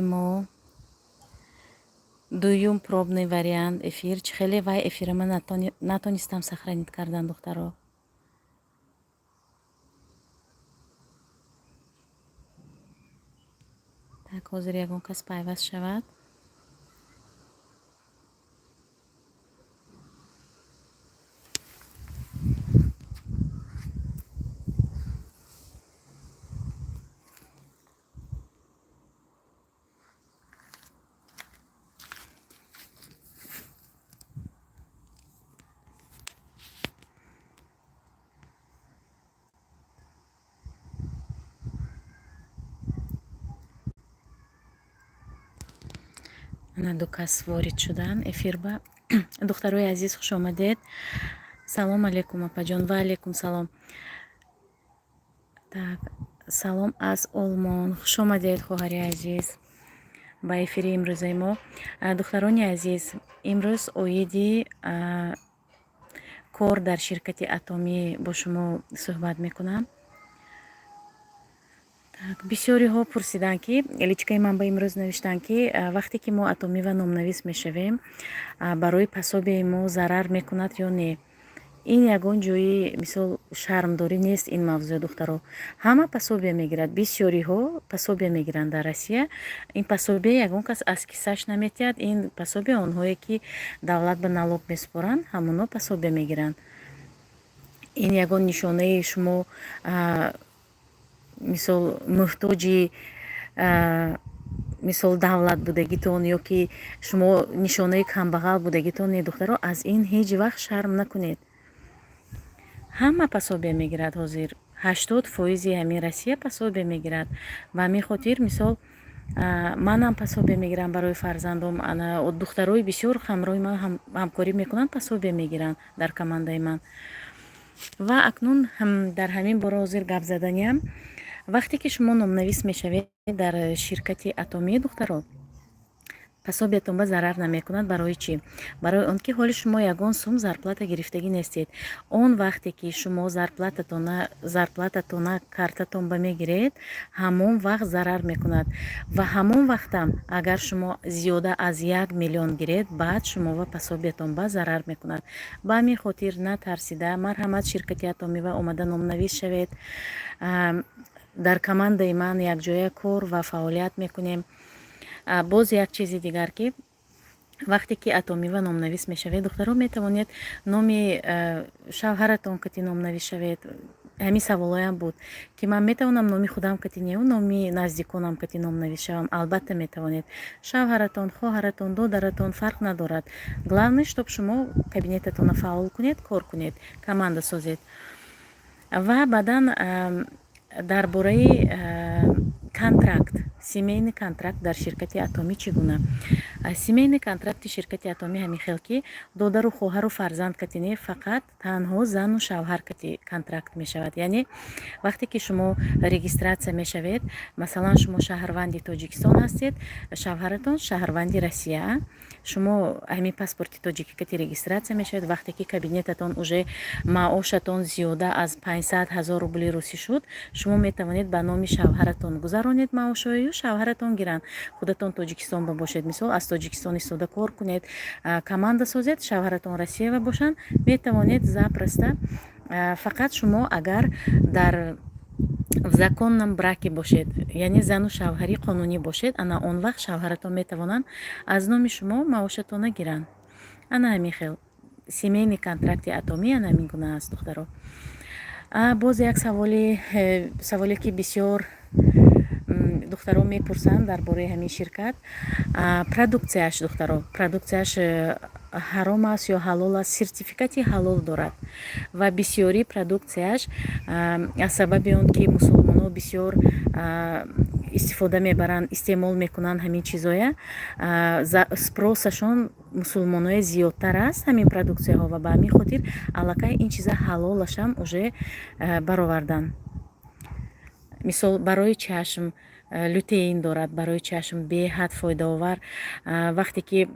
Мо дуюм пробный вариант эфир. Чӣ хеле вай эфира ман натонистам сохранить кардан, духтаро. Так, ҳозир ягон кас пайваст шавад. Ана, ду кас ворид шуданд эфирба. Духтарои азиз, хуш омадед. Салом алейкум, апаҷон. Ва алейкум салом. Так, салом аз Олмон. Хуш омадед, хоҳари азиз, ба эфири имрӯзаи мо. Духтарони азиз, имрӯз оиди кор дар ширкати Атомӣ бо шумо суҳбат мекунам. Так, бисёриҳо пурсиданд, ки личкаи ман ба имрӯз навиштанд, ки вақте ки мо Атомива номнавис мешавем, барои пособияи мо зарар мекунад ё не. Ин ягон ҷои, мисол, шармдорӣ нест ин мавзӯъ, духтаро. Ҳама пособия мегирад, бисёриҳо пособия мегиранд дар Россия. Ин пособия ягон кас аз кисаш наметиҳад. Ин пособия онҳое ки давлат ба налог месупоранд, ҳамонҳо пособия мегиранд. Ин ягон нишонаи шумо, мисол, муҳтоҷи, мисол, давлат будагитон ё ки шумо нишонаи камбағал будагитон не. Духтаро, аз ин ҳеҷ вақт шарм накунед. Ҳама пособия мегирад. Ҳозир 80 фоизи ҳамин Россия пособия мегирад. Ба ҳамин хотир, мисол, манам пособия мегирам барои фарзандом. Ана, духтарои бисёр ҳамроҳи ман ҳамкорӣ мекунанд, пособия мегиранд дар командаи ман. Ва акнун дар ҳамин бора ҳозир гап заданиам. Вақте ки шумо номнавис мешавед дар ширкати Атомӣ, духтаро, пособиятон ба зарар намекунад. Барои чӣ? Барои он ки ҳоли шумо ягон сум зарплата гирифтагӣ нестед. Он вақте ки шумо зарплататона картатон ба мегиред, ҳамон вақт зарар мекунад. Ва ҳамон вақтам, агар шумо зиёда аз 1 миллион гиред, баъд шумо ва пособиятон ба зарар мекунад. Ба ҳамин хотир натарсида, марҳамат, ширкати Атомива омада номнавис шавед. Дар командаи ман якҷоя кор ва фаъолият мекунем. Боз як чизи дигар, ки вақте ки Атомива номнавис мешавед, духтаро, метавонед номи шавҳаратон кати номнавис шавед. Ҳамин саволоям буд, ки ман метавонам номи худам кати неу номи наздиконам кати номнавис шавам. Албатта, метавонед. Шавҳаратон, хоҳаратон, додаратон, фарқ надорад. Главное, чтоб шумо кабинетатонро фаъол кунед, кор кунед, команда созед. Ва баъдан дар бораи контракт, семейный контракт дар ширкати Атомӣ чӣ гуна. Семейный контракти ширкати Атомӣ ҳамин хел, ки додару хоҳару фарзанд кати не, фақат танҳо зану шавҳар кати контракт мешавад. Яъне вақте ки шумо регистрация мешавед, масалан, шумо шаҳрванди Тоҷикистон ҳастед, шавҳаратон шаҳрванди Россия, шумо ҳамин паспорти тоҷикӣ кати регистрация мешавед. Вақте ки кабинетатон уже маошатон зиёда аз 500 000 рубли русӣ шуд, шумо метавонед ба номи шавҳаратон гузаронед маошҳою шавҳаратон гиранд. Худатон Тоҷикистон ба бошед, мисол, аз Тоҷикистон истода кор кунед, команда созед, шавҳаратон Россиява бошанд, метавонед запросто. Фақат шумо агар дар в законном браке бошед, яъне зану шавҳари қонунӣ бошед, ана он вақт шавҳаратон метавонанд аз номи шумо маошатона гиранд. Ана ҳамин хел семейный контракти Атомӣ ана ҳамин гуна аст, духтаро. Боз як саволе, ки бисёр духтаро мепурсанд дар бораи ҳамин ширкат: продукцияш. Духтаро, продукцияш ҳаром аст ё ҳалол аст? Сертификати ҳалол дорад ва бисёрии продукцияш аз сабаби он ки мусулмонҳо бисёр истифода мебаранд, истеъмол мекунанд ҳамин чизоя, спросашон мусулмоное зиёдтар аст ҳамин продукцияҳо. Ва ба ҳамин хотир аллакай ин чиза ҳалолашам уже бароварданд. Мисол, барои чашм лютеин дорад, барои чашм беҳад фоидаовар. Вақте ки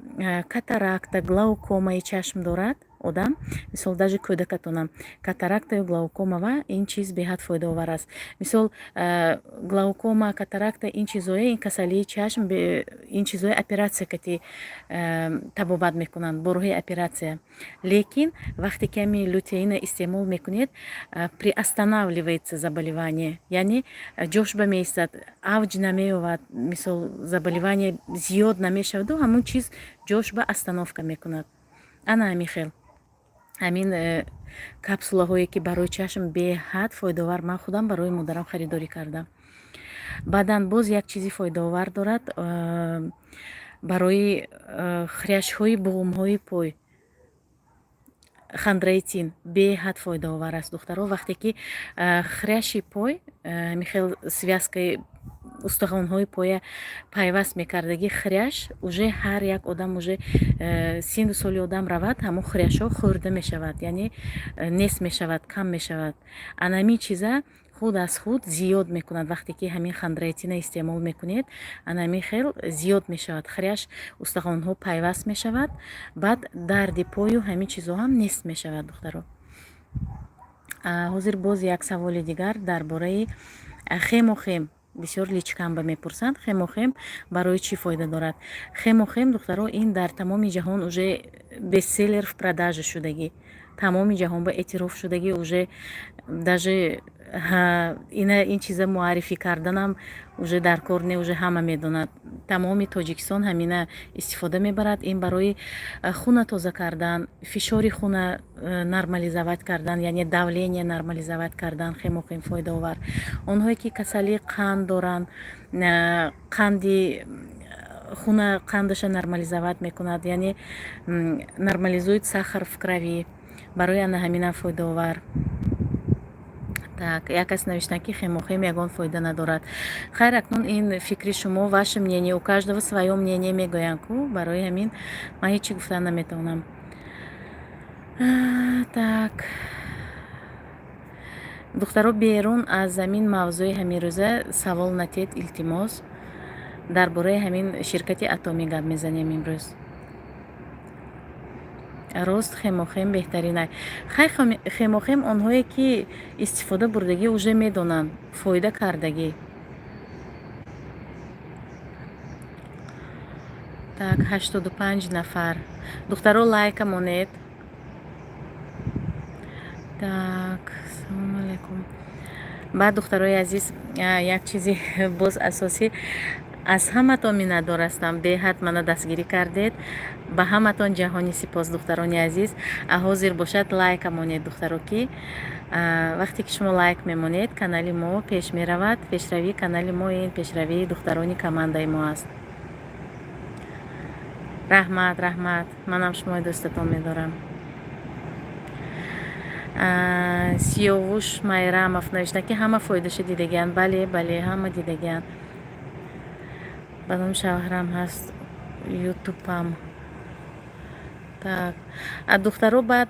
катаракта, глаукомаи чашм дорад. Одам, мисол, даже кӯдакатонам катарактаю глаукомава ин чиз беҳад фоидаовар аст. Мисол, глаукома, катаракта, ин чизое, ин касалии чашм, ин чизое оператсия кати табобат мекунанд, бо роҳи оператсия. Лекин вақте ки ҳами лютеина истеъмол мекунед, приостанавливается заболевание, яъне ҷошба меистад, авҷ намеёвад. Мисол, заболевание зиёд намешаваду ҳамун чиз ҷошба остановка мекунад. Ана ҳамин хел ҳамин капсулаҳое, ки барои чашм беҳад фоидаовар, ман худам барои модарам харидорӣ кардам. Баъдан боз як чизи фоидаовар дорад барои хрящҳои буғумҳои пой. Хондроитин беҳад фоидаовар аст, духтаро. Вақте ки хрящи пой, ҳамин хел связкаи устухонҳои поя пайваст мекардагӣ хрящ, уже ҳар як одам, уже синну соли одам равад, ҳамон хрящҳо хӯрда мешавад, яъне нест мешавад, кам мешавад. Анамин чиза худ аз худ зиёд мекунад. Вақте ки ҳамин хондроитина истеъмол мекунед, анамин хел зиёд мешавад хрящ, устухонҳо пайваст мешавад, баъд дарди пою ҳамин чизҳо ҳам нест мешавад, духтаро. Ҳозир боз як саволи дигар дар бораи хемохем бисёр личкамба мепурсанд: хемохем барои чӣ фоида дорад? Хемохем, духтаро, ин дар тамоми ҷаҳон уже бестселлер в продаже шудагӣ, тамоми ҷаҳон ба эътироф шудагӣ. Уже даже ина ин чиза муаррифӣ карданам уже дар кор не, уже ҳама медонад. Тамоми Тоҷикистон ҳамина истифода мебарад. Ин барои хуна тоза кардан, фишори хуна нормализовать кардан, яъне давление нормализовать кардан хемохем фоидаовар. Онҳое ки касалии қанд доранд, қанди хуна, қандаша нормализовать мекунад, яъне нормализует сахар в крови, барои ана ҳаминам фоидаовар. Так, як кас навиштанд, ки хемохем ягон фоида надорад. Хайр, акнун ин фикри шумо, ваше мнение, у каждого своё мнение мегӯянд ку. Барои ҳамин ман ҳеҷ чӣ гуфтан наметавонам. Так, духтаро, берун аз ҳамин мавзӯи ҳаминрӯза савол натиҳед, илтимос. Дар бораи ҳамин ширкати Атомӣ гап мезанем имрӯз. Рост, хемохем беҳтарин. Хай, хемохем онҳое ки истифода бурдагӣ, уже медонанд фоида кардагӣ. Так, 85 нафар. Духтаро, лайка монед. Так, салому алайкум. Баъд, духтарои азиз, як чизи боз асосӣ: аз ҳаматон миннатдор ҳастам, беҳад мана дастгирӣ кардед, ба ҳаматон ҷаҳони сипос. Духтарони азиз, ҳозир бошад, лайка монед, духтаро, ки вақте ки шумо лайк мемонед, канали мо пеш меравад. Пешравии канали мо ин пешравии духтарони командаи мо аст. Раҳмат, раҳмат, манам шумои дӯстатон медорам. Сиёвуш Майрамов навишта, ки ҳама фоидаша дидагианд. Бале, бале, ҳама дидагианд. Ба номи шавҳарам ҳаст ютубам. Так, духтаро, баъд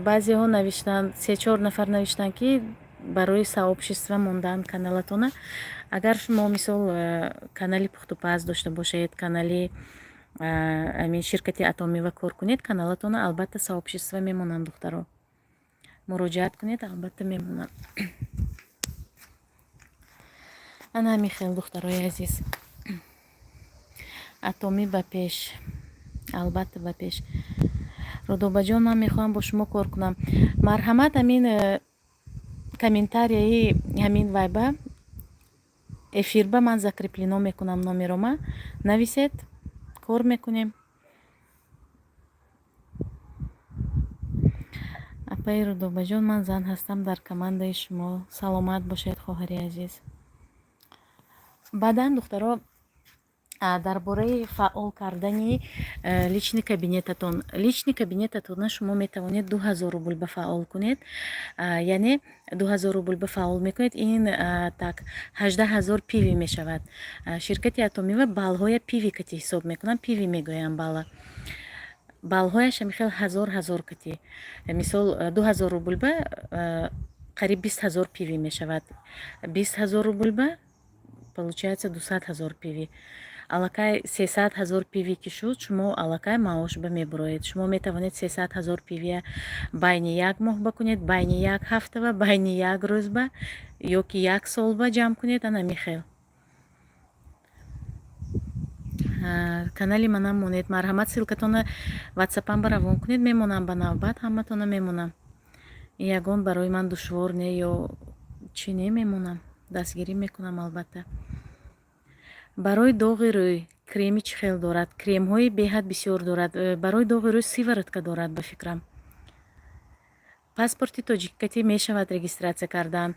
баъзеҳо навиштанд, се-чор нафар навиштанд, ки барои сообщество мондан каналатона. Агар шумо, мисол, канали пухтупаз дошта бошед, канали ҳамин ширкати Атомива кор кунед, каналатона албатта сообщество мемонанд. Духтаро, муроҷиат кунед, албатта мемонанд. Ана ҳамин хел, духтарои азиз. Атомӣ ба пеш, албатта, ба пеш. Рудобаҷон, ман мехоҳам бо шумо кор кунам. Марҳамат, ҳамин комментарияи ҳамин вайба, эфирба ман закреплено мекунам номерома, нависед, кор мекунем. Апаи Рудобаҷон, ман зан ҳастам, дар командаи шумо. Саломат бошед, хоҳари азиз. Баъдан, духтаро, дар бораи фаъол кардани личный кабинетатон. Личный кабинетатона шумо метавонед 2000 рубл ба фаъол кунед, яъне 2000 рубл ба фаъол мекунед, ин так 18 000 PV мешавад. Ширкати Атомива баллҳоя PV кати ҳисоб мекунам, PV мегӯям балла. Баллҳояш ҳамихел ҳазор ҳазор кати. Мисол, 2000 рубл ба қариб 20 000 PV мешавад, 20 000 рубл ба получается 200 000 PV. Аллакай 300 000 PV ки шуд, шумо аллакай маош ба мебуроед. Шумо метавонед 300 000 PV байни як моҳ ба кунед, байни як ҳафта ба, байни як рӯз ба ё ки як сол ба ҷамъ кунед, ана михел. Канали манам монед, марҳамат, ссылка тона ватсапам ба равон кунед, мемонам ба навбат, ҳаматона мемонам. Ягон барои ман душвор не ё чӣ не, мемонам, дастгирӣ мекунам албатта. Барои доғи рӯй креми чӣ хел дорад? Кремҳои беҳад бисёр дорад. Барои доғи рӯй сыворотка дорад, ба фикрам. Паспорти тоҷикатӣ мешавад регистрация кардан,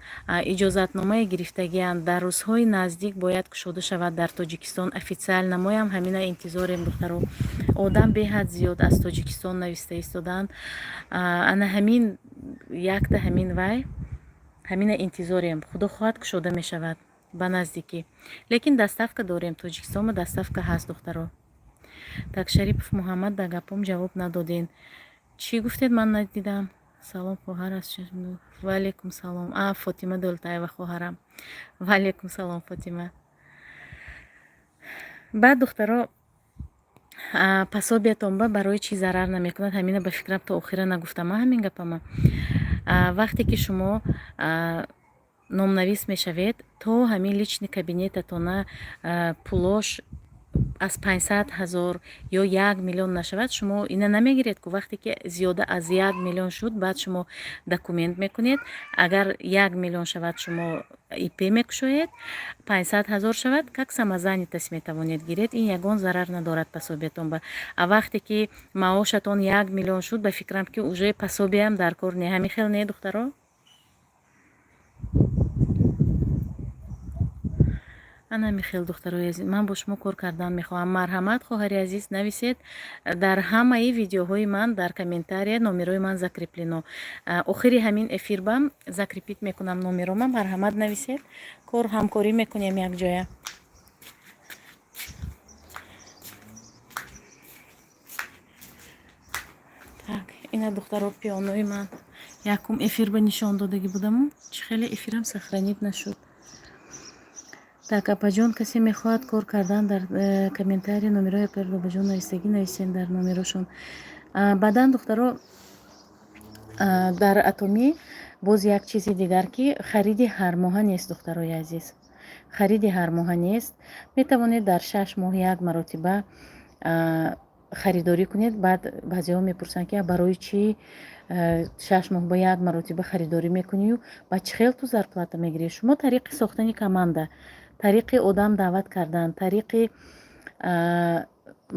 иҷозатномаи гирифтагианд. Дар рӯзҳои наздик бояд кушода шавад дар Тоҷикистон официально. Моям ҳамина интизорем, духтаро. Одам беҳад зиёд аз Тоҷикистон нависта истодаанд. Ана ҳамин якта ҳамин вай ҳамина интизорем. Худо хоҳад, кушода мешавад ба наздикӣ. Лекин доставка дорем, Тоҷикистонма доставка ҳаст, духтаро. Так, Шарипов Муҳаммад, ба гапом ҷавоб надоден. Чӣ гуфтед, ман надидам. Салом, хоҳар, аз Ваалейкум салом. А, Фотима Дӯлтаева хоҳарам. Ваалейкум салом, Фотима. Баъд, духтаро, пособия тон ба барои чӣ зарар намекунад, ҳамина ба фикрам то охира нагуфтам ҳамин гапама. Вақте ки шумо номнавис мешавед, то ҳамин личный кабинет атона пулош аз 500 000 ё 1 миллион нашавад, шумо ина намегиред ку. Вақте ки зиёда аз 1 миллион шуд, баъд шумо документ мекунед. Агар 1 миллион шавад, шумо ИП мекушоед, 500 000 шавад, как самозанятость метавонед гиред. Ин ягон зарар надорад пособия тон ба. А вақте ки маошатон 1 миллион шуд, ба фикрам, ки уже пособия м дар кор не. Ҳамин хел не, духтаро? Ана михел, духтарои азиз, ман бо шумо кор кардан мехоҳам. Марҳамат, хоҳари азиз, нависед. Дар ҳамаи видеоҳои ман дар комментария номерои ман закреплено. Охири ҳамин эфирбам закрепить мекунам номерома. Марҳамат, нависед, кор ҳамкорӣ мекунем якҷоя. Так, ина, духтаро, пионои ман якум эфир ба нишон додагӣ будаму чӣ хеле эфирам сохранить нашуд. Так, апаҷон, касе мехоҳад кор кардан, дар комментария номерои апаи Бобаҷон навистагӣ, нависем дар номерошон. Баъдан, духтаро, дар Атомӣ боз як чизи дигар, ки хариди ҳармоҳа нест, духтарои азиз. Хариди ҳармоҳа нест. Метавонед дар 6 моҳ як маротиба харидорӣ кунед. Баъд баъзеҳо мепурсанд, ки барои чӣ 6 моҳ ба як маротиба харидорӣ мекунию ба чӣ хел ту зарплата мегирӣ? Шумо тариқи сохтани команда, тариқи одам даъват кардан, тариқи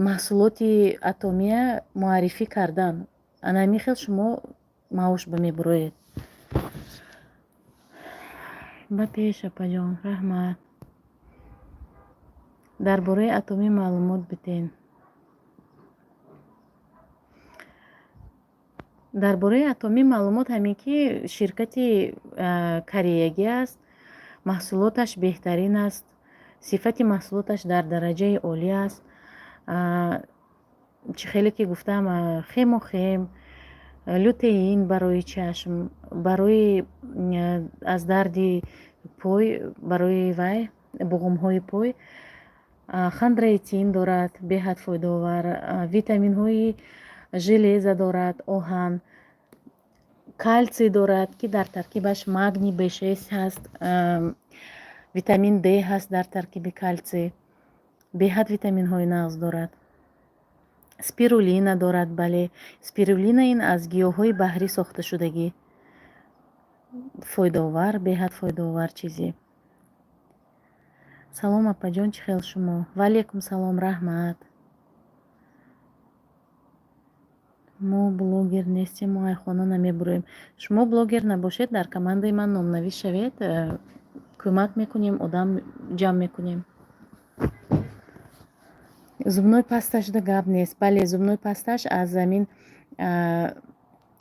маҳсулоти Атомия муаррифӣ кардан, ана ҳамин хел шумо маош ба мебуроед. Ба пеш, апаҷон, раҳмат. Дар бораи Атомӣ маълумот биден. Дар бораи Атомӣ маълумот ҳамин ки ширкати кореягӣ аст, маҳсулоташ беҳтарин аст, сифати маҳсулоташ дар дараҷаи олӣ аст. Чӣ хеле ки гуфтам, хемохем, лютеин барои чашм, барои аз дарди пой, барои вай буғумҳои пой, хондроитин дорад, беҳад фоидаовар, витаминҳои железа дорад, оҳан, калсий дорад, ки дар таркибаш магний B6 ҳаст, витамин D ҳаст дар таркиби калсий, беҳад витаминҳои нағз дорад. Спирулина дорад, бале, спирулина ин аз гиёҳҳои баҳрӣ сохташудагӣ, фоидаовар, беҳад фоидаовар чизе. Салом, апаҷон, чӣ хел шумо? Ваалейкум салом, раҳмат. Мо блогер нестем, мо айхона намебуроем. Шумо блогер набошед, дар командаи ман номнавис шавед, кӯмак мекунем, одам ҷамъ мекунем. Зубной паста шуда гап нест. Бале, зубной паста ш аз замин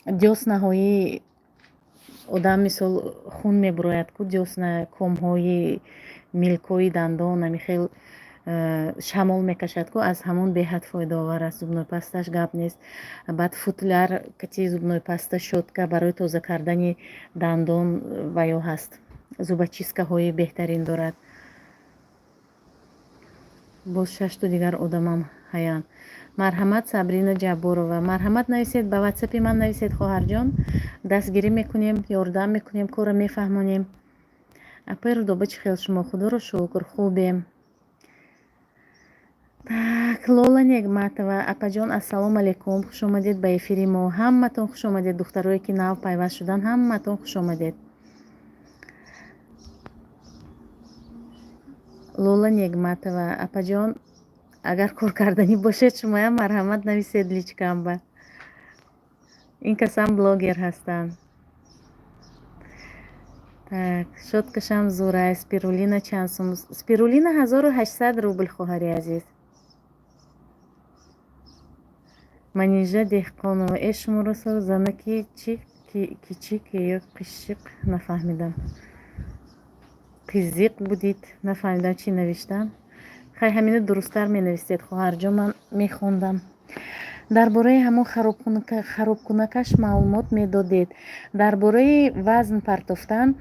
дёсна ҳои одам, мисол, хун мебурояд ку, дёсна, комҳои милкҳои дандон ҳамин шамол мекашад ку, аз ҳамон беҳад фоидаовар аст зубной паста ш, гап нест. Баъд футляр кати зубной паста, щётка барои тоза кардани дандон ва ё ҳаст, зубочистка ҳои беҳтарин дорад. Боз шашту дигар одамам ҳаянд. Марҳамат, Сабрина Ҷабборова, марҳамат, нависед, ба ватсапи ман нависед, хоҳарҷон, дастгирӣ мекунем, ёрдам мекунем, корро мефаҳмонем. Апаи Рудоба, чӣ хел шумо? Худоро шукр, хубем. Так, Лола Негматова, апаҷон, ассалому алайкум, хушомадед ба эфири мо. Ҳаматон хушомадед, духтарое ки нав пайваст шуданд, ҳаматон хушомадед. Лола Негматова, апаҷон, агар кор карданӣ бошед, шумоям марҳамат, нависед личкамба. Ин касам блогер ҳастанд. Так, щёткашам зурай. Спирулина чанд сум? Спирулина 1800 рубл, хоҳари азиз. Манижа Деҳқонова, э, шуморо занаки чи кичик ё қишиқ, нафаҳмидам, қизиқ будид, нафаҳмидам, чӣ навиштам. Хай, ҳамина дурусттар менависед, хоҳарҷон, ман мехондам. Дар бораи ҳамон харобкунакаш маълумот медодед. Дар бораи вазн партофтан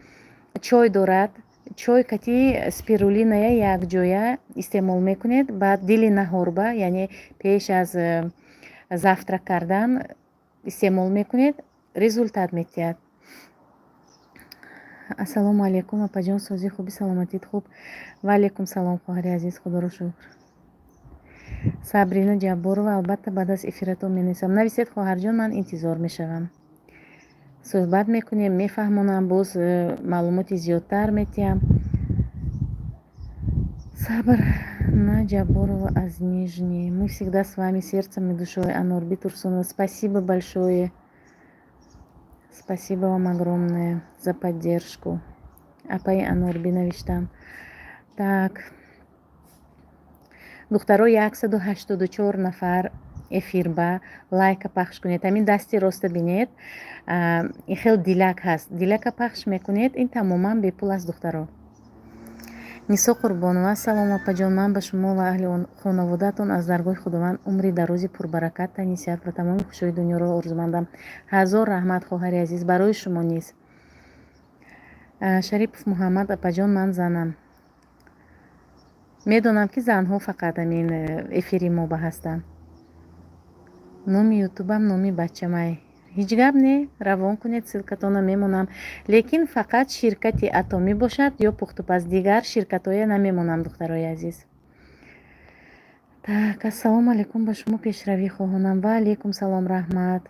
чой дорад. Чой кати спирулиная якҷоя истеъмол мекунед, баъд дили наҳорба, яъне пеш аз завтрак кардан истеъмол мекунед, результат медиҳад. Ассалому алайкум, апаҷон, сози, хуби, саломатит хуб? Ва алайкум салом, хоҳари азиз, худоро шукр. Сабрина Ҷабборова, албатта, баъд аз эфиратон менависам. Нависед, хоҳарҷон, ман интизор мешавам, суҳбат мекунем, мефаҳмонам, боз маълумоти зиёдтар метиҳам. Сабр на Ҷабборова аз Нижний, мы всегда с вами сердцем и душой. Анорби Турсунова, спасибо большое, спасибо вам огромное за поддержку. Апаи Анорби навиштам. Так, духтаро, 184 нафар эфирба, лайка пахш кунед. Ҳамин дасти роста бинед, ин хел диляк ҳаст, дилака пахш мекунед, ин тамоман бепул аст, духтаро. Нисо Қурбонова, ассалому, апаҷон, ман ба шумо ва аҳли хонаводаатон аз даргоҳи Худованд умри дарози пурбаракат, тани сиҳат ва тамоми хушиҳои дунёро орзумандам. Ҳазор раҳмат, хоҳари азиз, барои шумо низ. Шарипов Муҳаммад, апаҷон, ман занам. Медонам, ки занҳо фақат ҳамин эфири мо ба ҳастанд. Номи ютубам номи бачамай. Ҳеҷ гап не, равон кунед, ссылкатонро мемонам, лекин фақат ширкати Атомӣ бошад ё пухтупаз, дигар ширкатҳоя намемонам, духтарои азиз. Так, ассалому алайкум, ба шумо пешравӣ хоҳонам. Ва алайкум салом, раҳмат.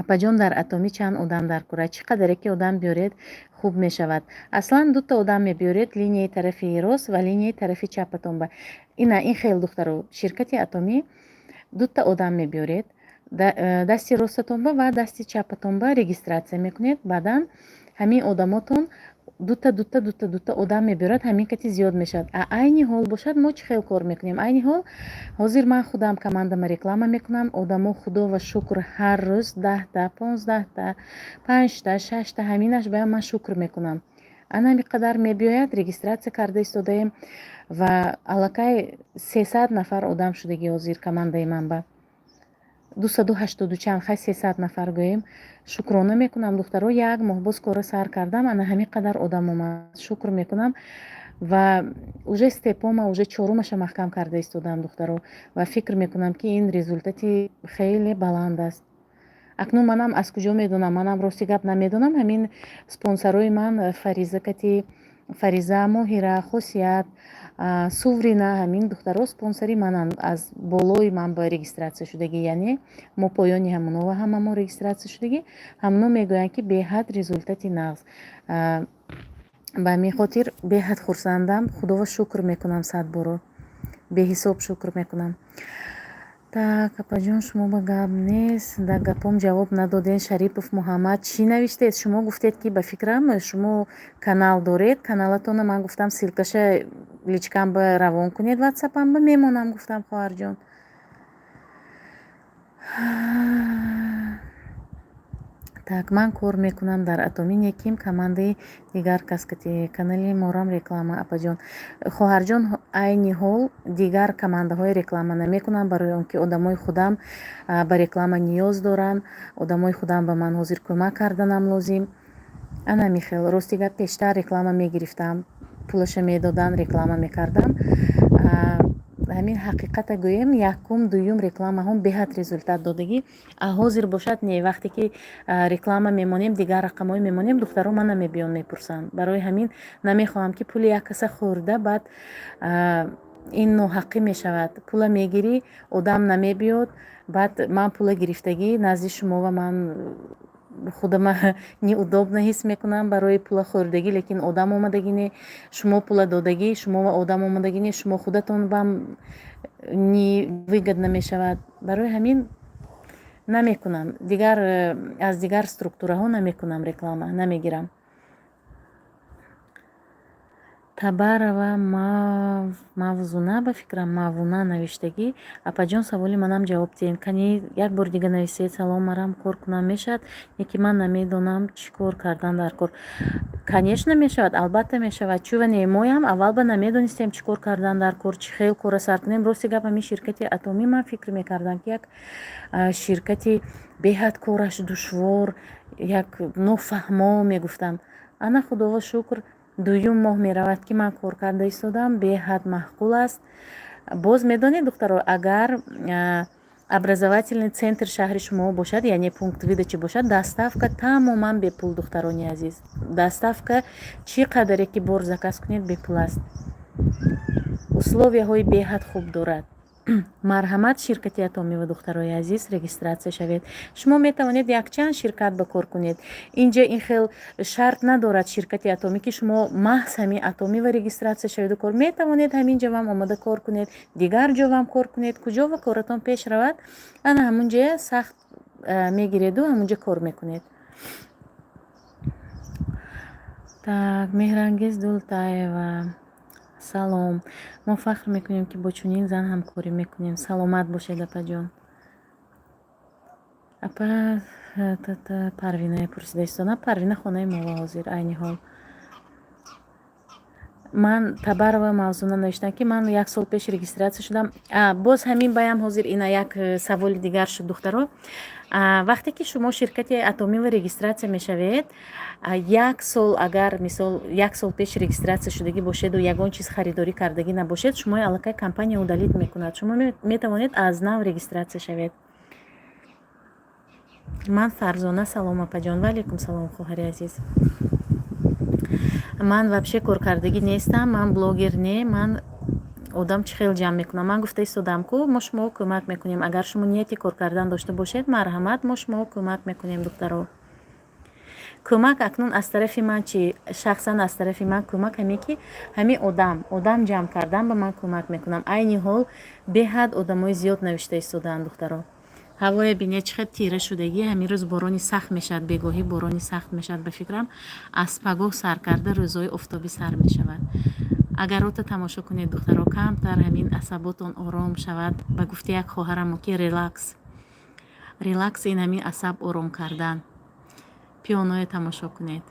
Апаҷон, дар Атомӣ чанд одам дар кора? Чӣ қадаре ки одам биёред, хуб мешавад. Аслан дута одам мебиёред, линияи тарафи рост ва линияи тарафи чапатон ба. Ина ин хел, духтаро, ширкати Атомӣ дута одам мебиёред, дасти ростатон ба ва дасти чапатон ба регистрация мекунед. Баъдан ҳамин одамотон дута, дута, дута, дута одам мебиёрад, ҳамин кати зиёд мешавад. А айни ҳол бошад, мо чӣ хел кор мекунем? Айни ҳол ҳозир ман худам командама реклама мекунам. Одамо, худова шукр, ҳар рӯз 10-та, 15-та, панҷта, шашта, ҳаминаш ба ман шукр мекунам. Ана ҳамин қадар мебиёяд, регистрация карда истодаем ва аллакай 300 нафар одам шудаги ҳозир командаи ман ба 280 чанд, хай, 300 нафар гӯем. Шукрона мекунам, духтаро, як моҳ боз кора сар кардам, ана ҳамин қадар одам омад, шукр мекунам. Ва уже степома уже чорумаша маҳкам карда истодам, духтаро, ва фикр мекунам, ки ин результати хеле баланд аст. Акнун манам аз куҷо медонам? Манам рости гап намедонам. Ҳамин спонсорҳои ман, Фариза кати, Фариза, Моҳира, Хосият, Суврина, ҳамин духтаро спонсори мананд, аз болои ман ба регистрация шудагӣ, яъне мо поёни ҳамонова ҳамамо регистрация шудагӣ. Ҳамоно мегӯянд, ки беҳад результати нағз. Ба ҳамин хотир беҳад хурсандам, худова шукр мекунам, садборо беҳисоб шукр мекунам. Так, апаҷон, шумо ба гап нест, дар гапом ҷавоб надоден. Шарипов Муҳаммад, чӣ навиштед? Шумо гуфтед, ки ба фикрам, шумо канал доред, каналатонро ман гуфтам, ссылкаша личкам ба равон кунед, ватсапам ба мемонам, гуфтам, хоҳарҷон. Так, ман кор мекунам дар Атомӣ, неким командаи дигар кас кати канали морам реклама, апаҷон. Хоҳарҷон, айни ҳол дигар командаҳои реклама намекунам, барои он ки одамои худам ба реклама ниёз доранд, одамои худам ба ман ҳозир кӯмак карданам лозим. Ана михел, рости гап, пештар реклама мегирифтам, пулаша медоданд, реклама мекардам. Ҳамин ҳақиқата гӯем, якум, дуюм рекламаҳом беҳад результат додагӣ. А ҳозир бошад, не, вақте ки реклама мемонем, дигар рақамҳое мемонем, духтаро мана мебиён, мепурсанд. Барои ҳамин намехоҳам, ки пули як каса хӯрда, баъд ин ноҳаққӣ мешавад. Пула мегирӣ, одам намебиёд, баъд ман пула гирифтагӣ назди шумо ва ман худама неудобно ҳис мекунам барои пула хӯрдагӣ, лекин одам омадагӣ не, шумо пула додагӣ, шумо ва одам омадагӣ не, шумо худатон бам невыгодно мешавад. Барои ҳамин намекунам дигар, аз дигар структураҳо намекунам, реклама намегирам. Табарова Мавзуна, ба фикрам, Мавуна навиштагӣ: «Апаҷон, саволи манам ҷавоб диҳед». Кани, як бори дига нависед. «Салом, марам кор кунам мешавад, не ки ман намедонам чӣ кор кардан дар кор». Конечно, мешавад, албатта мешавад, чува не? Моям аввал ба намедонистем, чӣ кор кардан дар кор, чӣ хел кора сар кунем. Рости гап, ҳамин ширкати Атомӣ ман фикр мекардам, ки як ширкати беҳад кораш душвор, як нофаҳмо мегуфтам. Ана, худоро шукр, дуюм моҳ меравад, ки ман кор карда истодам, беҳад маъқул аст. Боз медонед, духтаро, агар образовательный центр шаҳри шумо бошад, яъне пункт выдачи бошад, доставка тамоман бепул. Духтарони азиз, доставка чӣ қадаре ки бор заказ кунед, бепул аст. Условияҳои беҳад хуб дорад. Марҳамат, ширкати Атомива, духтарои азиз, регистрация шавед. Шумо метавонед якчанд ширкат ба кор кунед. Инҷа ин хел шарт надорад ширкати Атомӣ, ки шумо маҳз ҳамин Атомива регистрация шаведу кор. Метавонед ҳамин ҷовам омада кор кунед, дигар ҷовам кор кунед. Куҷо ва коратон пеш равад, ана ҳамун ҷая сахт мегиреду ҳамунҷа кор мекунед. Так, Меҳрангез Дултаева: «Салом, мо фахр мекунем, ки бо чунин зан ҳамкорӣ мекунем». Саломат бошед, апаҷон. Апа, Парвина пурсида истода. Парвина хонаи мова ҳозир, айни ҳол. Ман Табарова Мавзуна навиштам, ки ман як сол пеш регистрация шудам. Боз ҳамин баям ҳозир ина як саволи дигар шуд, духтаро. Вақте ки шумо ширкати Атомива регистрация мешавед, як сол, агар мисол як сол пеш регистрация шудагӣ бошеду ягон чиз харидорӣ кардагӣ набошед, шумои аллакай компания удалить мекунад. Шумо метавонед аз нав регистрация шавед. Ман Фарзона. Салом, апаҷон. Ваалейкум салом, хоҳари азиз. Ман вообще коркардагӣ нестам, ман блогер не. Ман одам чӣ хел ҷамъ мекунам? Ман гуфта истодам ку, мо шуморо кӯмак мекунем. Агар шумо нияти кор кардан дошта бошед, марҳамат, мо шуморо кӯмак мекунем, духтаро. Кӯмак акнун аз тарафи ман чи? Шахсан аз тарафи ман кӯмак ҳаме ки ҳамин одам ҷамъ кардан ба ман кӯмак мекунам. Айни ҳол беҳад одамои зиёд навишта истодаанд, духтаро. Ҳавоя бинед, чӣ қадр тира шудагӣ. Ҳамин рӯз борони сахт мешавад, бегоҳӣ борони сахт мешавад. Ба фикрам, аз пагоҳ сар карда рӯзҳои офтобӣ сар мешавад. Агар рота тамошо кунед, духтаро, камтар ҳамин асаботон ором шавад. Ба гуфти як хоҳарамо, ки релакс, релакс, ин ҳамин асаб ором кардан. Пионое тамошо кунед.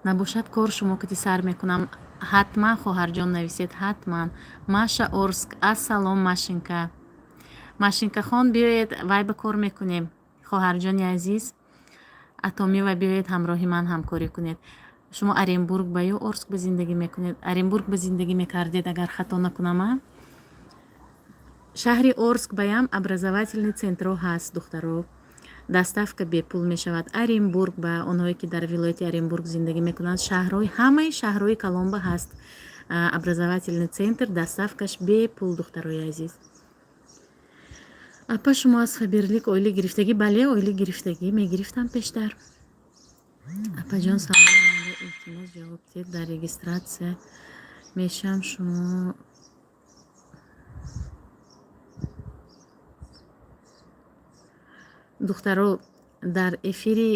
Набошад, кор шумо кати сар мекунам. Ҳатман, хоҳарҷон, нависед, ҳатман. Маша Орск: «Ассалом, Машинка». Машинкахон, биёед, вай ба кор мекунем. Хоҳарҷони азиз, Атомива биёед, ҳамроҳи ман ҳамкорӣ кунед. Шумо Оренбург ба ё Орск ба зиндагӣ мекунед? Оренбург ба зиндагӣ мекардед, агар хато накунам. Шаҳри Орск баям образовательный центрҳо ҳаст, духтаро, доставка бепул мешавад. Оренбург ба, онҳое ки дар вилояти Оренбург зиндагӣ мекунанд, шаҳрҳои, ҳамаи шаҳрҳои калонба ҳаст образовательный центр, доставкаш бепул, духтарои азиз. «Апа, шумо аз Фаберлик ойлик гирифтагӣ?» Бале, ойлик гирифтагӣ, мегирифтам пештар. «Апаҷон, салом, илтимос, ҷавоб диҳед, дар регистрация мешавам шумо». Духтаро, дар эфири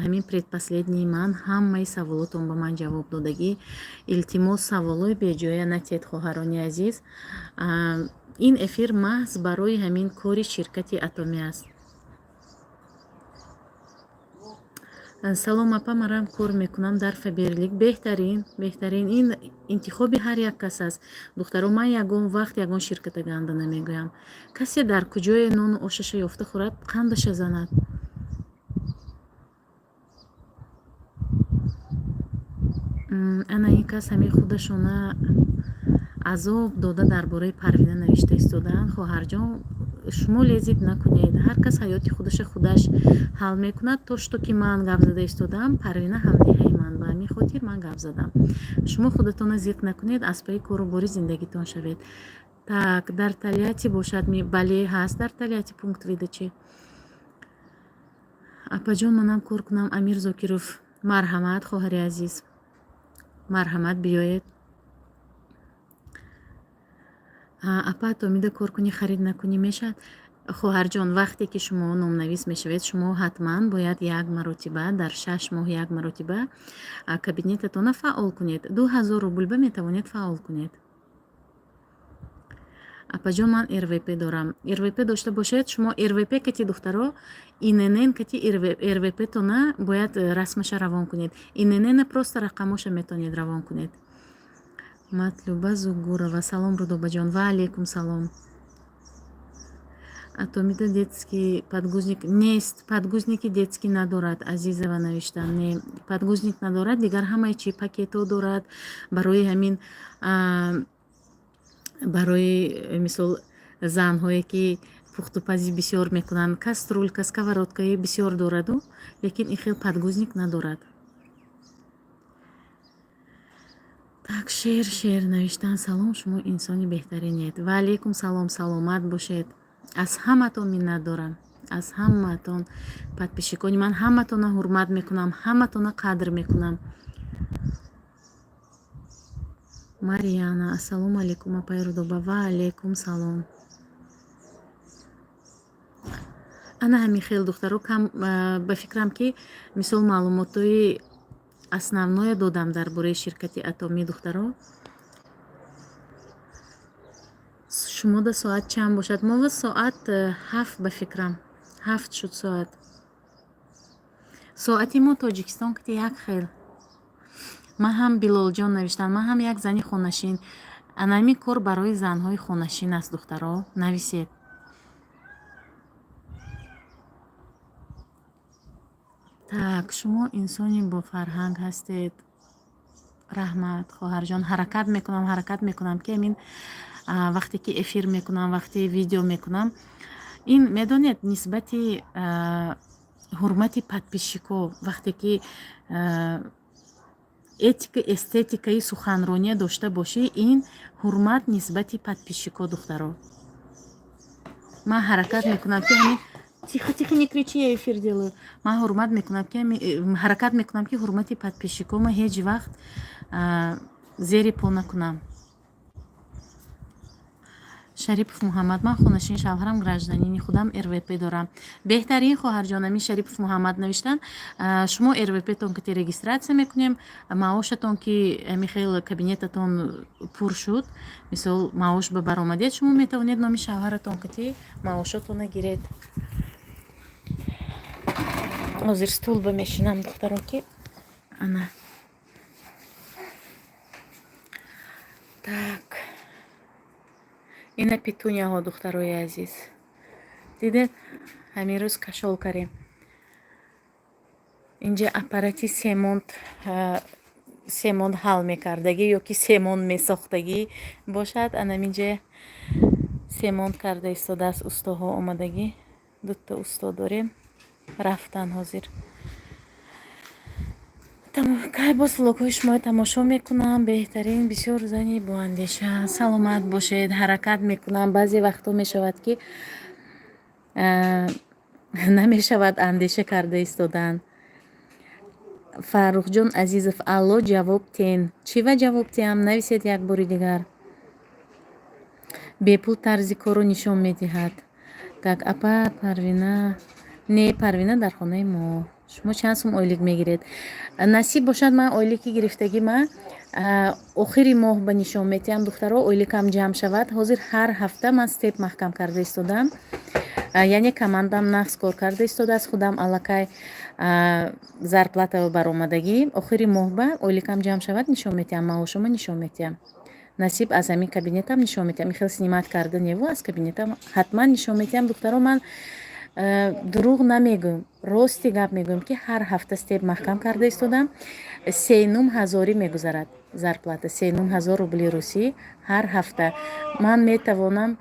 ҳамин предпоследний ман ҳамаи саволотон ба ман ҷавоб додагӣ. Илтимос, саволҳои беҷоя натиҳед, хоҳарони азиз. Ин эфир маҳз барои ҳамин кори ширкати Атомӣ аст. «Салом, апа, марам кор мекунам дар Фаберлик». Беҳтарин, беҳтарин. Ин интихоби ҳар як кас аст, духтаро. Ман ягон вақт ягон ширката ганда намегӯям. Касе дар куҷое нону ошаша ёфта хӯрад, қандаша занад. Ана ин кас ҳамин худашона азоб дода, дар бораи Парвина навишта истодаанд. Хоҳарҷон, шумо лезить накунед, ҳар кас ҳаёти худаша худаш ҳал мекунад. То что ки ман гап зада истодаам, Парвина ҳамдеҳаи ман, ба ҳамин хотир ман гап задам. Шумо худатонро зиқ накунед, аз пайи кору бори зиндагитон шавед. Так, дар Тольятти бошад? Бале, ҳаст дар Тольятти пункт выдачи. Апаҷон, манам кор кунам? Амир Зокиров, марҳамат, хоҳари азиз, марҳамат, биёед. Апа, Атомида кор кунӣ, харид накунӣ, мешавад? Хоҳарҷон, вақте ки шумо номнавис мешавед, шумо ҳатман бояд як маротиба дар 6 моҳ як маротиба кабинетатонро фаъол кунед. 2000 рубль ба метавонед фаъол кунед. Апаҷон, ман РВП дорам. РВП дошта бошед, шумо РВП кати, духтаро, ИНН кати РВП-тона бояд расмаша равон кунед. ИНН просто рақамоша метавонед равон кунед. Матлуба Зугурова, салом, Рудобаҷон. Ва алейкум салом. Атомида детский подгузник нест? Подгузники детский надорад, Азизова навиштан. Не, подгузник надорад, дигар ҳамаи чи пакетҳо дорад. Барои ҳамин, барои мисол, занҳое ки пухтупази бисёр мекунанд, кастрюлька, сковородкаи бисёр дораду, лекин ин хел подгузник надорад. Так, шер шер навиштан. Салом, шумо инсони беҳтаринед. Ва алейкум салом, саломат бошед. Аз ҳаматон миннат дорам, аз ҳаматон, подписчикони ман, ҳаматонро ҳурмат мекунам, ҳаматонро қадр мекунам. Марьяна, ассалому алайкум, апаи Рудоба. Ва алайкум салом. Ана ҳамин хел, духтаро, кам ба фикрам, ки мисол маълумотҳои основное додам дар бораи ширкати Атомӣ. Духтаро, шумода соат чанд бошад? Мова соат 7, ба фикрам, 7 шуд соат. Соати мо Тоҷикистон кати як хел. Ман ҳам, Билолҷон навиштанд, ман ҳам як зани хонашин. Анами кор барои занҳои хонашин аст, духтаро, нависед. Так, шумо инсони бофарҳанг ҳастед. Раҳмат, хоҳарҷон. Ҳаракат мекунам, ҳаракат мекунам, ки амин вақте ки эфир мекунам, вақте видео мекунам, ин медонед, нисбати ҳурмати подписчико, вақте ки этика, эстетикаи суханрония дошта бошӣ, ин ҳурмат нисбати подписчико. Духтаро, ман ҳаракат мекунам, ки ҳамин. Тихо, тихо, не кричи, я эфир делаю. Ман ҳурмат мекунам, ки ҳаракат мекунам, ки ҳурмати подписчикома ҳеҷ вақт зери по накунам. Шарипов Муҳаммад, ман хонашин, шавҳарам гражданини, худам РВП дорам. Беҳтарин, хоҳарҷон. Амин Шарипов Муҳаммад навиштан, шумо РВПтон ки регистрация мекунем, маошатон ки ами хел кабинетатон пур шуд, мисол, маош ба баромадед, шумо метавонед номи шавҳаратон кати маошотона гиред. Ҳозир стул ба мешинам, духтаро, ки ана так. Ина петунияҳо, духтарои азиз, дидед, ҳамин рӯз кашол кардем. Инҷа аппарати семонт, семонт ҳал мекардагӣ ё ки семонт месохтагӣ бошад. Анаминҷа семонт карда истодааст, устоҳо омадагӣ, дута усто дорем, рафтан ҳозир. Кай боз влогҳои шуморо тамошо мекунам? Беҳтарин, бисёр зани боандеша, саломат бошед. Ҳаракат мекунам, баъзе вақтҳо мешавад, ки намешавад андеша карда истодан. Фаррухҷон Азизов, алло, ҷавоб тен. Чӣ ва ҷавоб теҳам? Нависед як бори дигар. Бепул тарзи корро нишон медиҳад. Так, апа, Парвина не, Парвина дар хонаи мо. Шумо чанд сум ойлик мегиред? Насиб бошад, ман ойлики гирифтагӣ ма охири моҳ ба нишон метиҳам, духтаро, ойликам ҷамъ шавад. Ҳозир ҳар ҳафта ман степ маҳкам карда истодам, яъне командам нағз кор карда истодааст, худам аллакай зарплата баромадагӣ. Охири моҳ ба ойликам ҷамъ шавад, нишон метиҳам, маошома нишон метиҳам. Насиб, аз ҳамин кабинетам нишон метиҳам. Ихел снимать карда неву, аз кабинетам ҳатман нишон метиҳам, духтаро. Ман Дурӯғ намегӯям, рости гап мегӯям, ки ҳар ҳафта степ маҳкам карда истодам. Сенум ҳазорӣ мегузарад зарплата, 3500 рубли русӣ ҳар ҳафта. Ман метавонам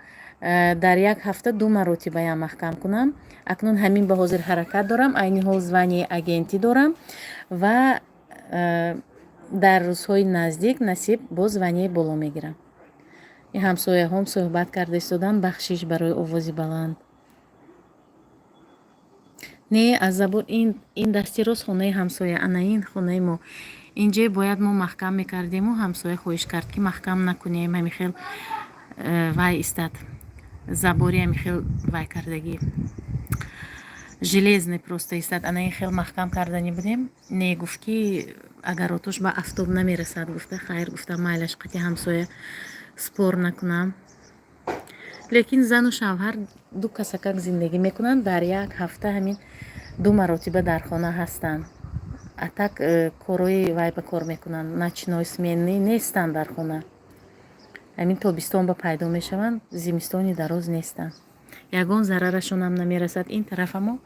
дар як ҳафта ду маротибаям маҳкам кунам. Акнун ҳамин ба ҳозир ҳаракат дорам. Айни ҳол звание агентӣ дорам ва дар рӯзҳои наздик, насиб, боз звание боло мегирам. Ҳамсояҳом суҳбат карда истодан, бахшиш барои овози баланд. Не, аз забон ин дасти рост хонаи ҳамсоя, ана ин хонаи мо. Инҷе бояд мо маҳкам мекардему, ҳамсоя хоҳиш кард, ки маҳкам накунем, ҳамин хел вай истад, забори ҳамин хел вай кардагӣ, железный просто истад. Ана ин хел маҳкам кардани будем. Не, гуфт, ки агар отош ба афтоб намерасад, гуфта. Хайр, гуфта, майлаш, қати ҳамсоя спор накунам. Лекин зану шавҳар ду касакак зиндагӣ мекунанд, дар як ҳафта ҳамин ду маротиба дар хона ҳастанд. А так корои вай ба кор мекунанд, ночной смены нестанд дар хона. Ҳамин тобистон ба пайдо мешаванд, зимистони дароз нестанд. Ягон зарарашонам намерасад. Ин тарафамо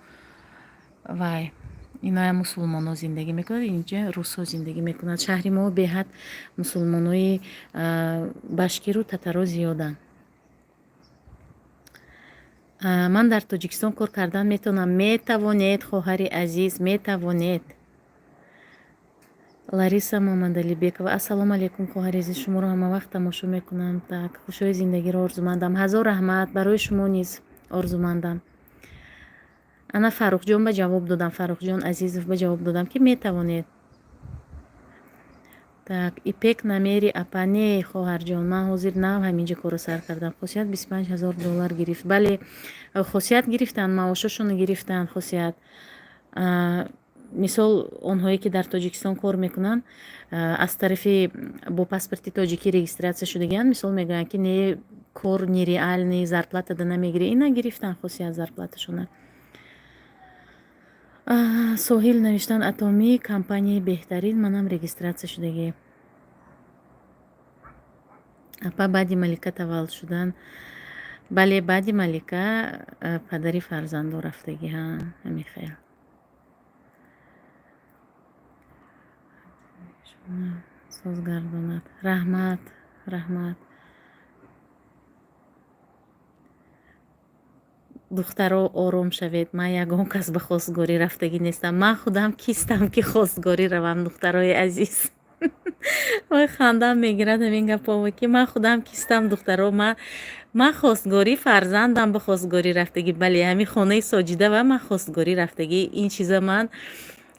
вай иноя мусулмонҳо зиндагӣ мекунад, инҷа русҳо зиндагӣ мекунанд. Шаҳри мо беҳад мусулмонои башкиру татаро зиёданд. Ман дар Тоҷикистон кор кардан метавонам? Метавонед, хоҳари азиз, метавонед. Лариса Муҳаммадалибекова: ассалому алайкум, хоҳари азиз, шуморо ҳамавақт тамошо мекунам. Так, хушҳои зиндагиро орзумандам. Ҳазор раҳмат, барои шумо низ орзумандам. Ана Фаррухҷон ба ҷавоб додам, Фаррухҷон Азизов ба ҷавоб додам, ки метавонед. Так, ИП намери, апа? Не, хоҳарҷон, ман ҳозир нав ҳаминҷа корро сар кардам. Хосият 25 000 доллар гирифт. Бале, Хосият гирифтанд, маошошонро гирифтанд. Хосият, мисол, онҳое ки дар Тоҷикистон кор мекунанд, аз тарафи бо паспорти тоҷикӣ регистрация шудагианд, мисол, мегӯянд, ки не, кор нереальный, зарплата да намегирӣ. Ина гирифтанд Хосият зарплаташона. Соҳил навиштан: Атомӣ компанияи беҳтарин, манам регистрация шудагӣ. Апа, баъди Малика таваллуд шудан? Бале, баъди Малика падари фарзандо рафтагӣ. Ҳа, ҳамин хел. Созгардонад. Раҳмат, раҳмат. Духтаро, ором шавед, ман ягон кас ба хостгорӣ рафтагӣ нестам. Ман худам кистам, ки хостгорӣ равам, духтарои азиз? Ой, хандам мегирад ҳамин гапҳово, ки ман худам кистам, духтаро? Ман хостгорӣ, фарзандам ба хостгорӣ рафтагӣ. Бале, ҳамин хонаи Соҷида ва ман хостгорӣ рафтагӣ. Ин чиза ман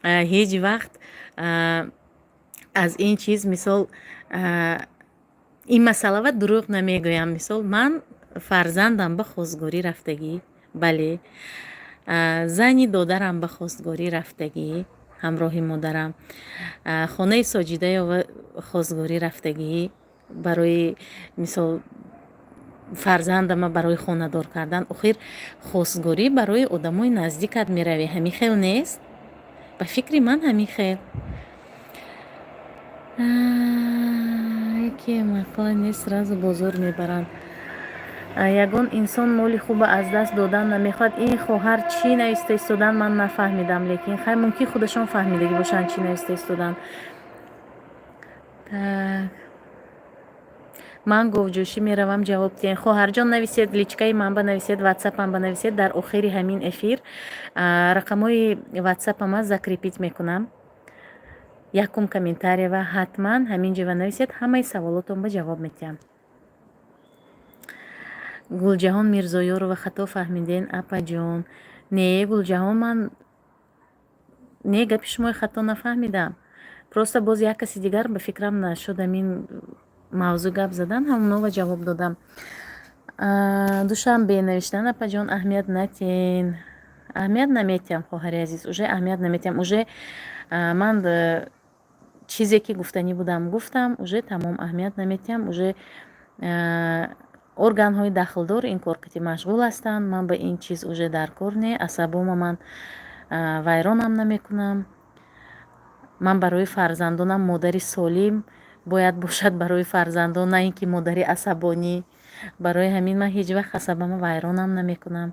ҳеҷ вақт аз ин чиз, мисол, ин масъалава дурӯғ намегӯям. Мисол, ман фарзандам ба хостгорӣ рафтагӣ, бале, зани додарам ба хостгорӣ рафтагӣ ҳамроҳи модарам, хонаи Соҷидаёва хостгорӣ рафтагӣ, барои мисол фарзандама барои хонадор кардан. Охир хостгорӣ барои одамои наздикат меравӣ, ҳамин хел нест? Ба фикри ман, ҳамин хел. Яке мақола нест, сразу бозор мебаранд. Ягон инсон моли хуба аз даст додан намехоҳад. Ин хоҳар чӣ нависта истодан, ман нафаҳмидам, лекин хай, мумкин, худашон фаҳмидагӣ бошанд, чӣ нависта истодан. Так, ман говҷӯшӣ меравам, ҷавоб диҳем. Хоҳарҷон, нависед, личкаи ман ба нависед, ватсапам ба нависед. Дар охири ҳамин эфир рақамҳои ватсапама закрепить мекунам якум комментария ва ҳатман ҳамин ҷо нависед, ҳамаи саволотон ба ҷавоб медиҳам. Гулҷаҳон Мирзоёрова: хато фаҳмиден, апаҷон. Не, Гулҷаҳон, ман не, гапи шумои хато нафаҳмидам. Просто боз як каси дигар ба фикрам нашуд ҳамин мавзӯъ гап задан, ҳамонова ҷавоб додам. Душанбе навиштан: апаҷон, аҳамият натен. Аҳамият наметиҳам, хоҳари азиз, уже аҳамият наметиҳам. Уже ман чизе ки гуфтанӣ будам, гуфтам, уже тамом, аҳамият наметиҳам. Уже органҳои дахлдор ин кор қити машғул ҳастанд. Ман ба ин чиз уже дар кор не, асабома ман вайронам намекунам. Ман барои фарзандонам модари солим бояд бошад барои фарзандон, на ин ки модари асабонӣ. Барои ҳамин ман ҳеҷ вақт асабама вайронам намекунам.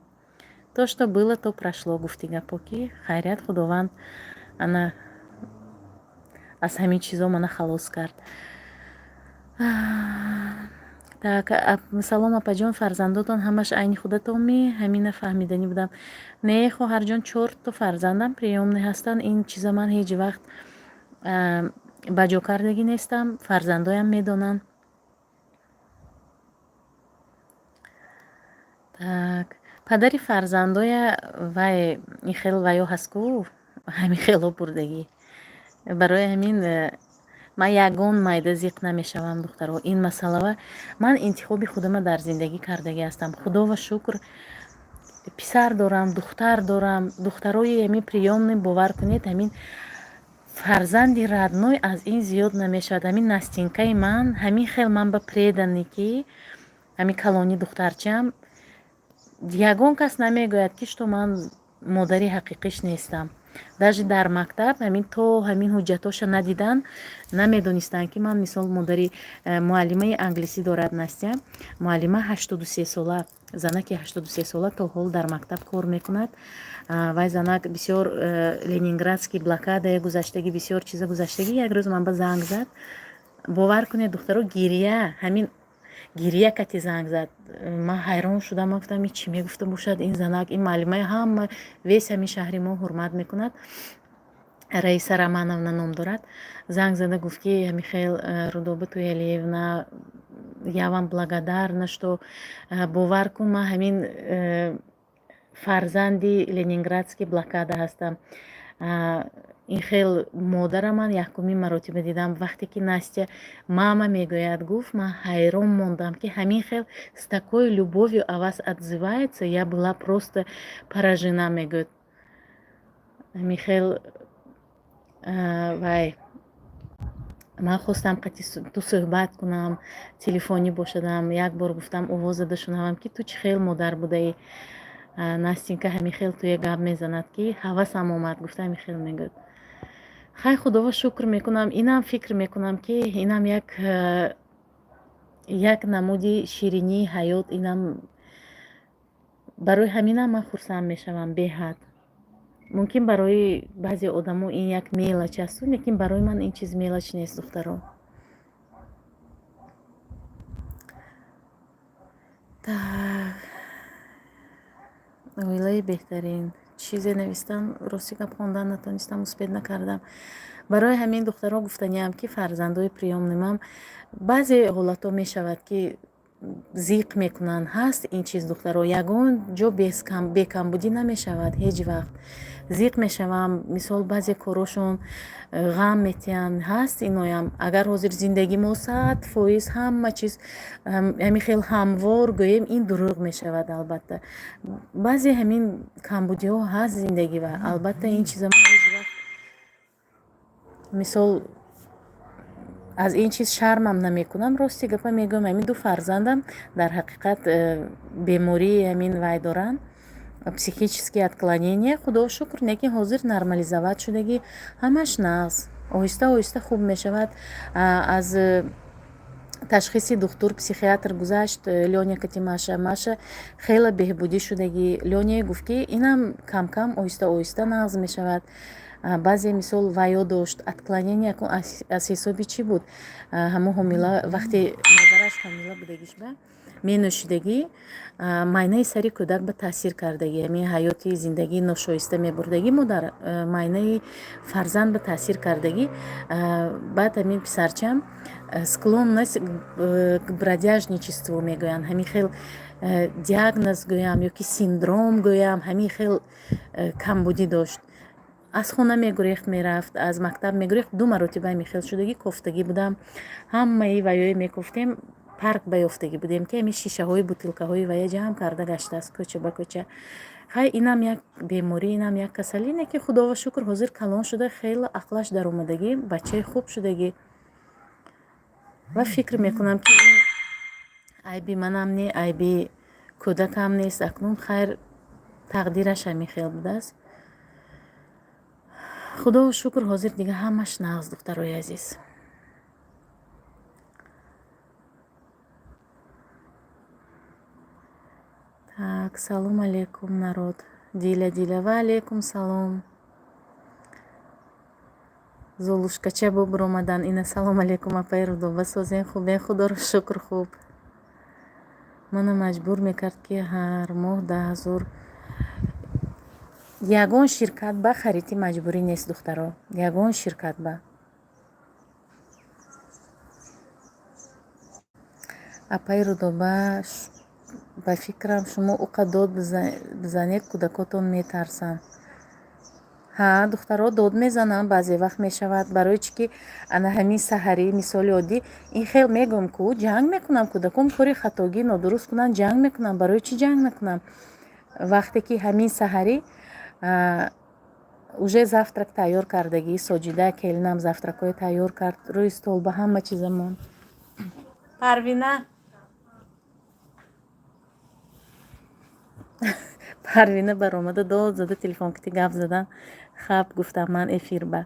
То, что было, то прошло, гуфти гапо, ки хайрият, Худованд ана аз ҳамин чизо мана халос кард. Так, салом, апаҷон, фарзандотон ҳамаш айни худатон ми? Ҳамина фаҳмиданӣ будам. Не, хоҳарҷон, чорто фарзандам приёмный ҳастанд. Ин чиза ман ҳеҷ вақт ба ҷо кардагӣ нестам, фарзандоям медонанд. Так, падари фарзандоя вай ин хел ваё ҳаст ку, ҳамин хело бурдагӣ. Барои ҳамин ман ягон майда зиқ намешавам, духтаро. Ин масъалава ман интихоби худама дар зиндагӣ кардагӣ ҳастам. Худова шукр, писар дорам, духтар дорам. Духтарои ҳамин приёмный, бовар кунед, ҳамин фарзанди родной аз ин зиёд намешавад. Ҳамин Настинкаи ман ҳамин хел ман ба преданный, ки ҳамин калони духтарчаам, ягон кас намегӯяд, ки что ман модари ҳақиқиш нестам. Даже дар мактаб ҳамин то ҳамин ҳуҷҷатҳоша надидан, намедонистанд, ки ман, мисол, модари муаллимаи англисӣ дорад Настя, муаллима 83 сола, занаки 83 сола, то ҳол дар мактаб кор мекунад. Вай занак бисёр ленинградский блокадае гузаштагӣ, бисёр чиза гузаштагӣ. Як рӯз ман ба занг зад, бовар кунед, духтаро, гирия, ҳамин гирия кати занг зад. Ман ҳайрон шудам, ман гуфтам, ин чӣ мегуфта бошад ин занак? Ин муаллимаи ҳама, весь ҳамин шаҳри мо ҳурмат мекунад, Раиса Романовна ном дорад. Занг зада гуфт, ки Михаил, Рудоба Туялиевна, я вам благодарна, что, бовар кун, ман ҳамин фарзанди ленинградский блокада ҳастам. Ин хел модара ман якумин маротиба дидам. Вақте ки Настя мама мегӯяд, гуфт, ман ҳайрон мондам, ки ҳамин хел с такой любовью о вас отзывается, я была просто поражена, мегӯяд. Ҳамин хел вай ман хостам қати ту суҳбат кунам, телефонӣ бошадам, як бор гуфтам, овоз зада шунавам, ки ту чӣ хел модар будаӣ. Настинка ҳамин хел туя гап мезанад, ки ҳавасам омад, гуфта, ҳамин хел мегӯяд. Хай, Худово шукр мекунам, инам фикр мекунам, ки инам як намуди ширинии ҳаёт. Инам барои ҳаминам ман хурсанд мешавам беҳад. Мумкин, барои баъзе одамо ин як мелочь асту, лекин барои ман ин чиз мелочь нест, духтаро. Так, оилаи беҳтарин. Чизе навистам, рости гап, хондан натонистам, успеть накардам. Барои ҳамин, духтаро, гуфтаниам, ки фарзандои приёмный мам баъзе ҳолатҳо мешавад, ки зиқ мекунанд. Ҳаст ин чиз, духтаро, ягон ҷо бекамбудӣ намешавад ҳеҷ вақт. Зиқ мешавам, мисол, баъзе корошон ғам метиҳанд, ҳаст иноям. Агар ҳозир зиндагӣ мо 100% ҳама чиз ҳамин хел ҳамвор гӯем, ин дурӯғ мешавад. Албатта, баъзе ҳамин камбудиҳо ҳаст зиндагӣ ва албатта ин чиза ман ҳеҷ вақт, мисол, аз ин чиз шармам намекунам. Рости гапа мегӯям, ҳамин ду фарзандам дар ҳақиқат бемории ҳамин вай доранд, психические отклонения, Худо шукр, лекин ҳозир нормализовать шудагӣ, ҳамаш нағз, оҳиста оҳиста хуб мешавад. Аз ташхиси духтур психиатр гузашт Лёня кати Маша, Маша хеле беҳбудӣ шудагӣ. Лёня гуфт, ки инам камкам, оҳиста оҳиста нағз мешавад. Баъзе, мисол, ваё дошт, отклонение аз ҳисоби чӣ буд? Ҳамон ҳомила, вақте модараш ҳомила будагишба, менӯшидагӣ, майнаи сари кӯдак ба таъсир кардагӣ. Ҳамин ҳаёти зиндагии ношоиста мебурдагӣ модар, майнаи фарзанд ба таъсир кардагӣ. Баъд ҳамин писарчам склонность к бродяжничеству мегӯянд, ҳамин хел диагноз гӯям ё ки синдром гӯям, ҳамин хел камбудӣ дошт. Аз хона мегурехт, мерафт, аз мактаб мегурехт. Ду маротиба ҳамин хел шудагӣ, кофтагӣ будам, ҳамаи ваёе мекофтем, парк ба ёфтагӣ будем, ки ҳамин шишаҳои бутылкаҳои вая ҷамъ карда гаштааст кӯча ба кӯча. Хай, инам як беморӣ, инам як касалӣ, не ки, Худова шукр, ҳозир калон шуда, хеле ақлаш даромадагӣ, бачаи хуб шудагӣ. Ва фикр мекунам, ки ин айби манам не, айби кӯдакам нест. Акнун хайр, тақдираш ҳамин хел будааст. Худоро шукр, ҳозир дига ҳамаш нағз, духтарои азиз. Так, салом алейкум, народ. Диля, Диля, ва алейкум салом. Золушкача бо биромадан. Ина, салом алейкум, апаи Рудоба, созен, хубен? Худоро шукр, хуб. Мана маҷбур мекард, ки ҳар моҳ 10 000. Ягон ширкат ба хариди маҷбурӣ нест, духтаро, ягон ширкат ба. Апаи Рудоба, ба фикрам, шумо уқа дод бизанед, кӯдакотон метарсанд. Ҳа, духтаро, дод мезанам, баъзе вақт мешавад. Барои чӣ ки ана ҳамин саҳарӣ, мисоли оддӣ, ин хел мегӯм ку, ҷанг мекунам. Кӯдаком кори хатогӣ, нодуруст кунанд, ҷанг мекунам. Барои чӣ ҷанг накунам, вақте ки ҳамин саҳарӣ уже завтрак тайёр кардагӣ, Соҷида келинам завтракҳое тайёр кард, рӯи стол ба ҳама чиза монд. Парвина, Парвина баромада, дод зада, телефон кити гап задан. Хаб, гуфтам, ман эфир ба.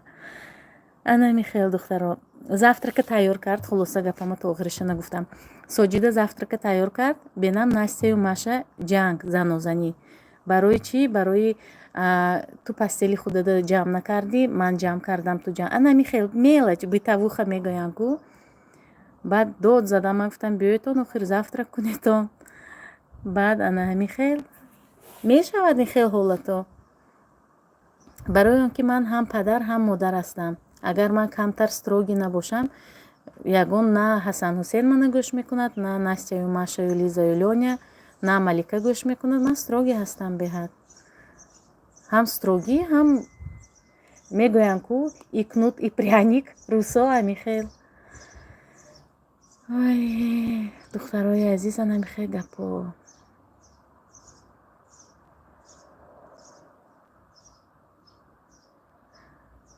Анами хел, духтаро, завтрака тайёр кард. Хулоса, гапама то охириша нагуфтам. Соҷида завтрака тайёр кард, бенам Настяю Маша ҷанг, занозанӣ. Барои чӣ? Барои ту постели худада ҷамъ накардӣ, ман ҷамъ кардам, ту ҷамъ. Анами хел мелочь, бытовуха мегӯянд ку. Баъд дод задам, ман гуфтам: «Биёедтон, охир завтрак кунедтон». Баъд ана ҳамин хел мешавад ин хел ҳолато. Барои он ки ман ҳам падар, ҳам модар ҳастам, агар ман камтар строгий набошам, ягон на Ҳасанҳусен мана гӯш мекунад, на Настяю, Машаю, Лизаю, Лёня, на Малика гӯш мекунад. Ман строгий ҳастам беҳад. Ҳам строгий, ҳам мегӯянд ку, и кнут, и пряник, русо ҳамин хел. Ой, духтарои азиз, ана хел гапо.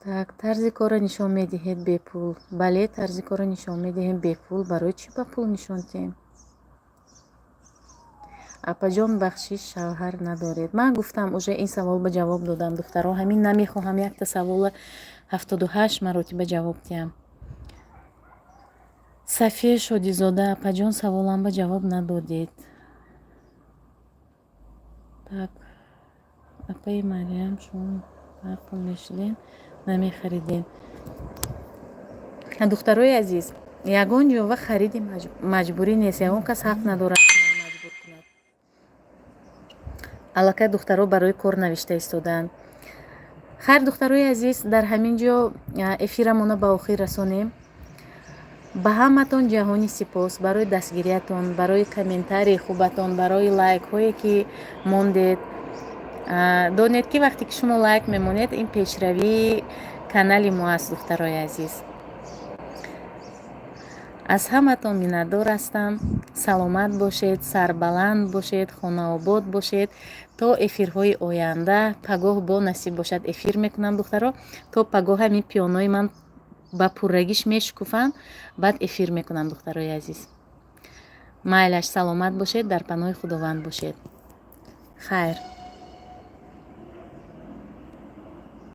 Так, тарзи корро нишон медиҳед бепул? Бале, тарзи корро нишон медиҳем бепул. Барои чӣ ба пул нишон диҳем? Апаҷон, бахшиш, шавҳар надоред? Ман гуфтам, уже ин савол ба ҷавоб додам, духтаро. Ҳамин намехоҳам якта савола 78 маротиба ҷавоб диҳам. Сафия Шодизода, апаҷон, саволам ба ҷавоб надодед. Так, апаи Мариям, шумо пул мешудем, намехаридем? Духтарои азиз, ягон ҷо ва хариди маҷбурӣ нест, ягон кас ҳақ надорад маҷбур кунад. Аллакай духтаро барои кор навишта истодаанд. Хайр, духтарои азиз, дар ҳамин ҷо эфирамона ба охир расонем. Ба ҳаматон ҷаҳони сипос барои дастгириятон, барои комментарии хубатон, барои лайкҳое ки мондед. Донед, ки вақте ки шумо лайк мемонед, ин пешравии канали мо аст. Духтарои азиз, аз ҳаматон миннатдор ҳастам. Саломат бошед, сарбаланд бошед, хонаобод бошед. То эфирҳои оянда. Пагоҳ бо насиб бошад, эфир мекунам, духтаро. То пагоҳ ҳамин пиёнои ман ба пуррагиш мешукуфанд, баъд эфир мекунам. Духтарои азиз, майлаш, саломат бошед, дар паноҳи Худованд бошед. Хайр.